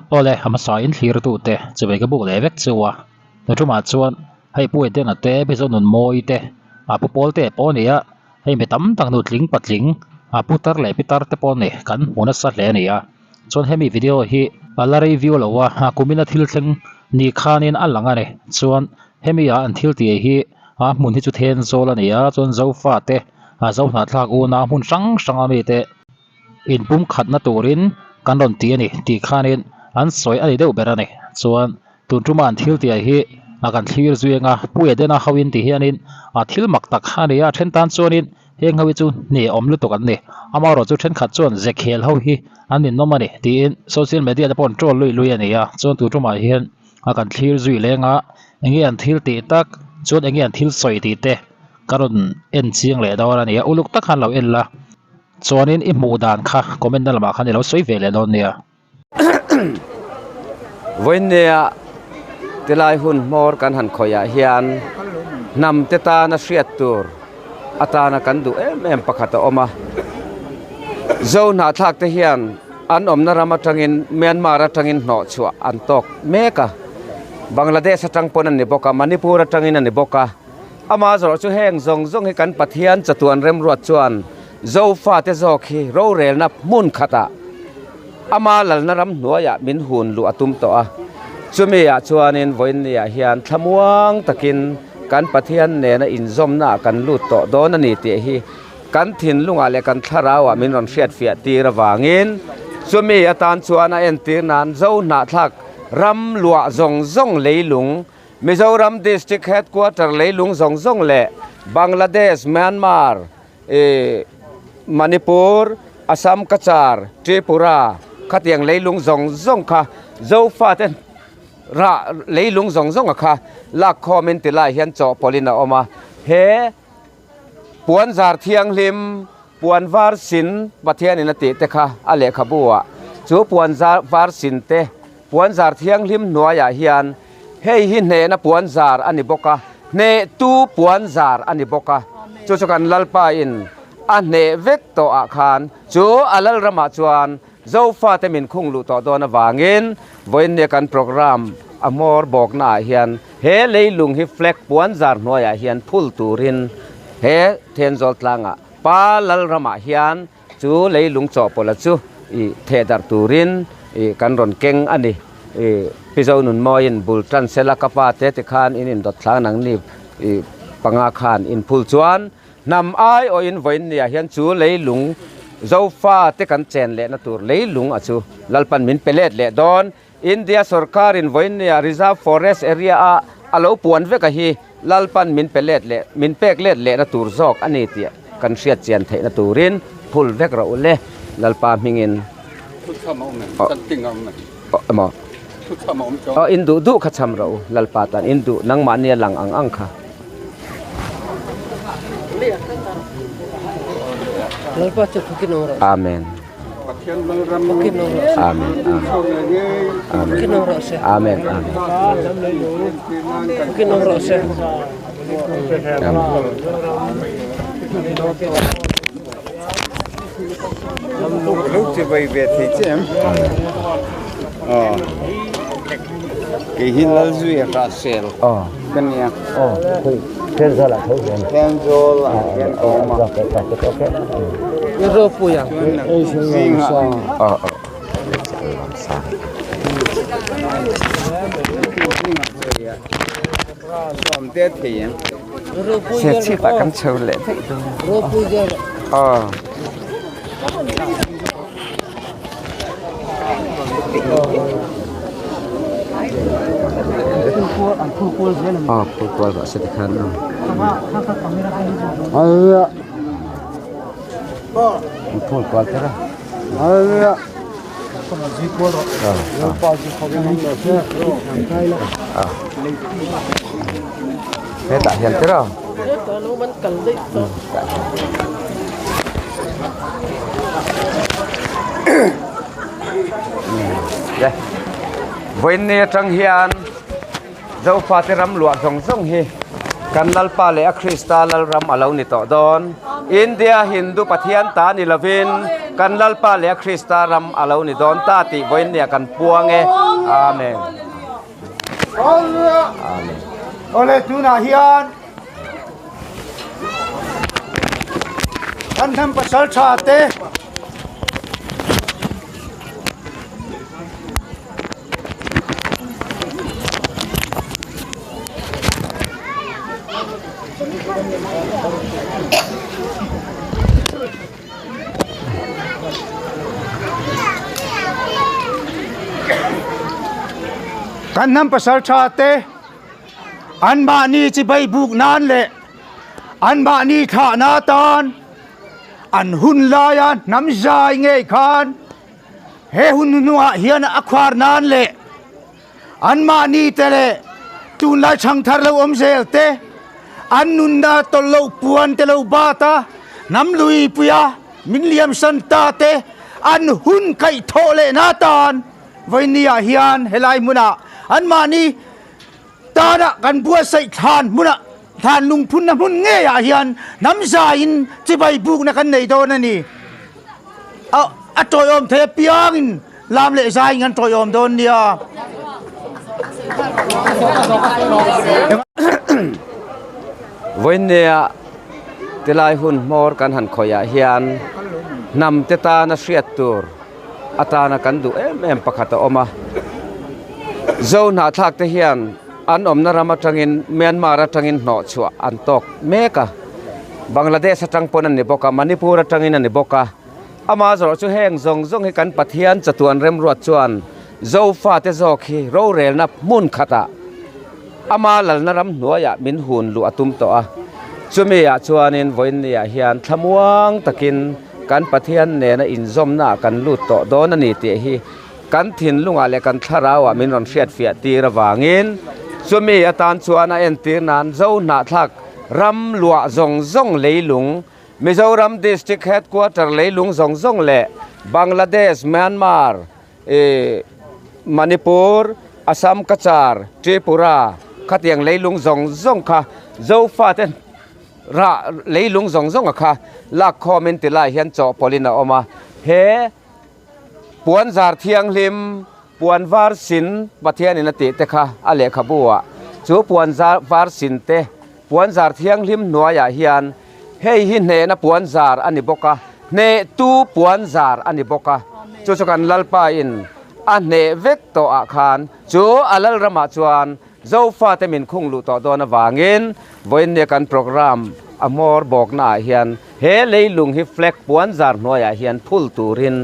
Awle a hmasa in thlir tute chawei ka buk leh vek chu a hnuṭumah chuan hei Pu Edena te Pi Zonunmawii te a Pu Pawlte pawh a ni a hei mi tam tak nutling patling a putar leh pitar te pawh a ni kan hmu nasa hle a ni a chuan hemi video hi a la rei viau lo a a kumina thil thleng ni khanin a lang a ni chuan hemi ah an thil tih hi a hmun hi chu Thenzawl a ni a chuan Zofa te a Zohnahthlak unau hmun hrang hrang a mite. Inpumkhatna turin kan rawn ti a ni tih khanin an sawi a ni deuh ber a ni. Chuan tun tuma an thil tih hi a kan thlir zui anga Pu Edena hoin ti hianin a thil mak tak a ni a, then tan chuanin heng ho hi chu hne awm lutuk an ni. Amaherawhchu thenkhat chuan Zekhel ho hi an ninawm a ni tiin social media te pawh an troll lui lui a ni a. Chuan tun tumah hian a kan thlir zui leng a, enge an thil tih tak chuan enge an thil sawi tih te ka rawn en chiang leh dawn a ni a, uluk tak khan lo en la. Chuanin i hmuh dan kha comment na lamah khan i lo sawi ve leh dawn nia. Vawiinnia tilai hun hmawr kan han khawih ah hian hnam te tana hriat tur atana kan duh em em pakhat a awm a. Zo hnahthlak te hian an awmna ram atangin Myanmar atangin hnawh chhuah an tawk mek a. Bangladesh atang pawn a ni bawk a, Manipur atangin a ni bawk a. Ama zawrh chu heng zawng zawng hi kan Pathian chatuan remruat chuan Zofate zawk hi rorelna hmun khatah ama lalna ram hnuaiah min hun luh a tum tawh a. Chumi ah chuanin vawiinniah hian thlamuang takin kan Pathian nena inzawmnaah kan lut tawh dawn a ni tih hi kan thinlungah leh kan thlarauah min rawn hriatfiah tir avangin chumi atan chuan a entir nan Zohnahthlak ram luah zawng zawng leilung Mizoram District Headquarter leilung zawng zawng leh Bangladesh, Myanmar, Manipur, Assam Cachar, Tripura khatiang leilung zawng zawng kha Zofate rah leilung zawng zawnga kha lakkhawmin tilai hian chawhpawlhin a awm a. He puanzar thianghlim, puan var sin Pathianin a tih te kha a lehkhabu ah chu puanzar var sin te puanzar thianghlim hnuaiah hian Hei hi hnehna puanzar a ni bawk a, hnehtu puanzar a ni bawk a. Chu chu kan Lalpa in a hneh vek tawh ah khan chu a Lalramah chuan Zofate min khung luh tawh dawn avangin vawiinnia kan program a hmawr bawkna ah hian he leilung hi flag puanzar hnuaiah hian phul turin he Thenzawl tlangah Pa Lalramah hian Chu leilung chawhpawlha chu i thehdarh turin i kan rawn keng a ni. I Pi Zonunmawiin bul tan sela ka pa te tikhan in indawt thlang nangni i panga khan inphul chuan hnam aiawhin vawiinniah hian chu leilung Zofa te kan chen lehna tur leilung a chu Lalpan min pe let leh dawn. India sorkarin vawiinniah Reserve Forest Area a a lo puan vek a hi Lalpan min pe let leh min pek let lehna tur zawk a ni tih kan hriat chian theihna turin phul vek rawh u le Lalpa hmingin emaw aw in duh duh kha cham rawh u Lalpa tan in duh nangmahnia lang ang ang kha. Amen. Amen. Amen. Amen. Amen. Kei hi Lalzuia Hrassel ka nia. Thenzawl ah hian ka awm a. Serchhip ah kan chho leh daih dawn a. Aw phul kual rawh se tikhan aw. An phul kual kher a. Hetah hian tiraw. Vawiinni atang hian Zofate ram luah zawng zawng hi. Kan Lalpa leh a Krista Lalram a lo ni tawh dawn. India Hindu Pathian ta ni lovin kan Lalpa leh a Krista ram a lo ni dawn ta tih vawiinnia kan puang e. Amen. Amen. Awle tunah hian kan hnam pasal tha te Kan hnam pasal tha te an mahni chibai buk nan leh an mahni thlahna atan an hun laia hnam zai ngei khan He hun hnuah hian a khuar nan leh anmahni te leh tunlai chhangthar lo awm zel te an nunna tawlh loh puan te lo bat a, hnam luipuia min liamsan ta te an hun kaih thawh lehna atan vawinia hian helai hmunah anmahni tana kan buatsaih thlan hmunah thlan lungphunna hmun ngeiah hian hnam zaiin chibai bukna kan nei dawn a ni. A a tawiawm thei apiangin lam leh zaiin kan tawiawm dawn nia. Vawiinnia tilai hun hmawr kan han khawihah hian hnam te tana hriat tur atana kan duh em em pakhat a awm a. Zo hnahthlak te hian an awmna ram atangin Myanmar atangin hnawh chhuah an tawk mek a. Bangladesh atang pawn a ni bawk a, Manipur atangin a ni bawk a. Ama zawrh chu heng zawng zawng hi kan Pathian chatuan remruat chuan Zofate zawk hi rorelna hmun khatah ama lalna ram hnuaiah min hun luh a tum tawh a. Chumi ah chuanin vawiinniah hian thlamuang takin kan Pathian nena inzawmnaah kan lut tawh dawn a ni tih hi kan thinlungah leh kan thlarauah min rawn hriatfiah tir avangin chumi atan chuan a entir nan Zo hnahthlak ram luah zawng zawng leilung Mizoram District Headquarter leilung zawng zawng leh Bangladesh, Myanmar, Manipur, Assam Cachar, Tripura khatiang leilung zawng zawng kha Zofate rah leilung zawng zawnga kha lakkhawmin tilai hian chawhpawlhin a awm a. He puanzar thianghlim, puan var sin Pathianin a tih te kha a lehkhabu ah chu puanzar var sin te puanzar thianghlim hnuaiah hian Hei hi hnehna puanzar a ni bawk a, hnehtu puanzar a ni bawk a. Chu chu kan Lalpain a hneh vek tawh ah khan chu a Lalramah chuan Zofate min khung luh tawh dawn avangin vawiinnia kan programme a hmawr bawkna ah hian he leilung hi flag puanzar hnuaiah hian phul turin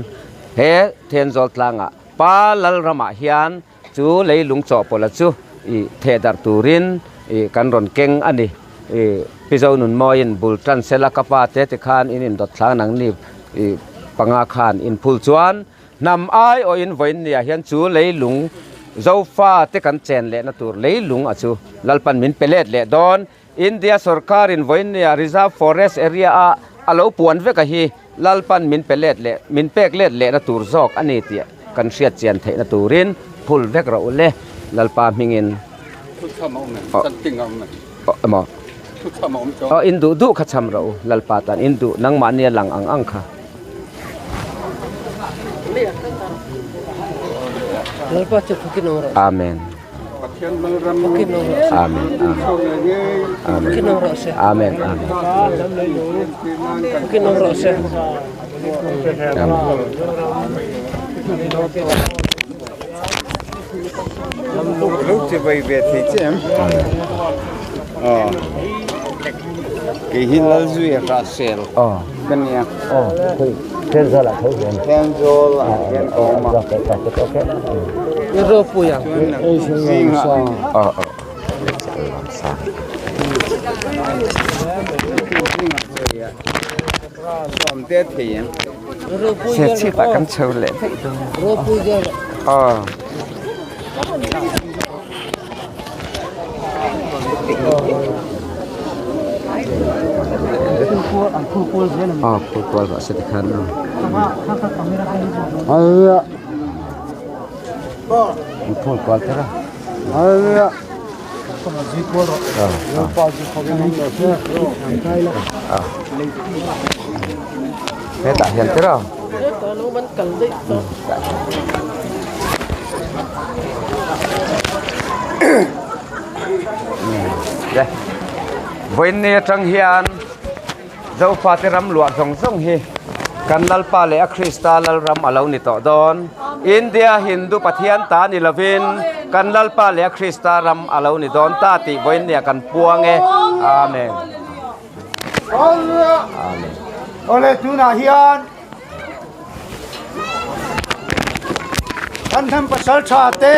he Thenzawl tlangah Pa Lalramah hian Chu leilung chawhpawlha chu i theh darh turin i kan rawn keng a ni. I Pi Zonunmawiin bul tan sela ka pa te ti khan in indawt thlang nang ni i panga khan in phul chuan hnam aiawhin vawiin niah hian chu leilung Zofa te kan chen lehna tur leilung a chu Lalpan min pe let leh dawn. India sorkarin vawiinnia Reserve Forest Area a a lo puan vek a hi Lalpan min pe let leh min pek let lehna tur zawk a ni tih kan hriat chian theihna turin phul vek rawh u le Lalpa hmingin emaw aw in duh duh kha cham rawh u Lalpa tan in duh nangmahnia lang ang ang kha. Amen. Amen. Amen. Amen. Amen. Kei hi Lalzuia Hrassel ka nia. Thenzawl ah hian ka awm a. Serchhip ah kan chho leh daih dawn a. Aw phul kual rawh se tikhan an phul kual kher a. Hetah hian tiraw. Vawiin ni atang hian Zofate ram luah zawng zawng hi kan Lalpa leh a Krista Lalram a lo ni tawh dawn. India Hindu Pathian ta ni lovin kan Lalpa leh a Krista ram a lo ni dawn ta tih vawiin nia kan puang e. Amen. Amen. Awle tunah hian kan hnam pasal tha te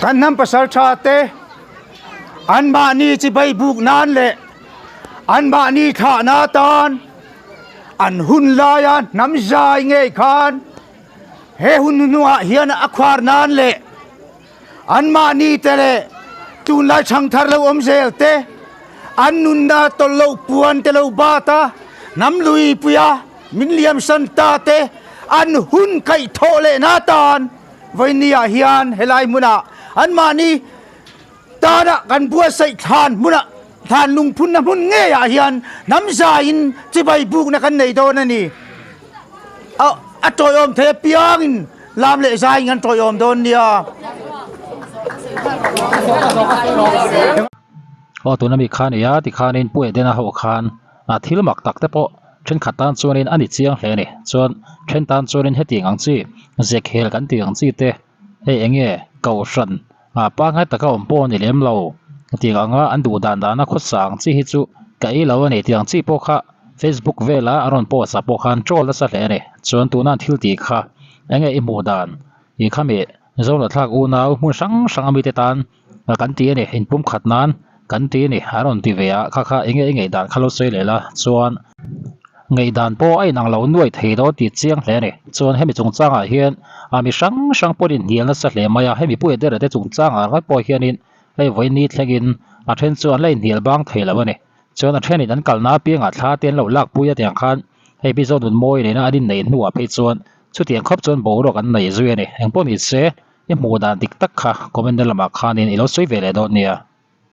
Kan hnam pasal tha te anmahni chibai buk nan leh anmahni thlahna tan an hun laia hnam zai ngei khan He hun hnuah hian a khuar nan leh anmahni te leh tunlai chhangthar lo awm zel te an nunna tawlh loh puan te lo bat a, hnam luipuia min liamsan ta te an hun kaihthawh lehna tan vawinia hian helai hmunah anmahni tana kan buatsaih thlan hmunah thlan lungphunna hmun ngeiah hian hnam zaiin chibai bukna kan nei dawn a ni. A a tawiawm thei apiangin lam leh zaiin kan tawiawm dawn nia. Aw tuna mi kha nia tikhanin Pu Edena ho khan a thil mak tak te pawh thenkhat tan chuanin a ni chiang hle a ni. Chuan then tan chuanin hetiang ang chi zekhel kan tih ang chi te hei eng nge kohhran Ah pangngai taka awm pawh a ni lem lo. Tiang anga an duh dan dana khawsa ang chi hi chu ka ei lo a ni. Tiang chi pawh kha Facebook vela an rawn post ah pawh khan troll nasa hle a ni. Chuan tuna an thil tih kha enge i hmuh dan i khami Zolathlak unau hmun hrang hrang ami te tan kan ti a ni. Inpumkhat nan kan ti a ni an rawn ti ve a kha kha enge i ngaihdan kha lo sawi leh la chuan Ngaihdan pawh a inang lo nuai thei dawn tih chiang hle a ni. Chuan hemi chungchangah hian a mi hrang hrang pawhin hnial nasa hle mai a, hemi Pu Edera te chungchangah ringawt pawh hianin hei vawiin ni thlengin a then chu an la inhnial bang thei lo a ni. Chuan a thenin an kalna apiangah thla te an lo lakpui a tiang khan hei Pi Zonunmawii nena an inneih hnuah phei chuan chutiang khawp chuan boruak an nei zui a ni. Engpawh ni se i hmuh dan dik tak kha comment na lamah khanin i lo sawi ve leh dawn nia.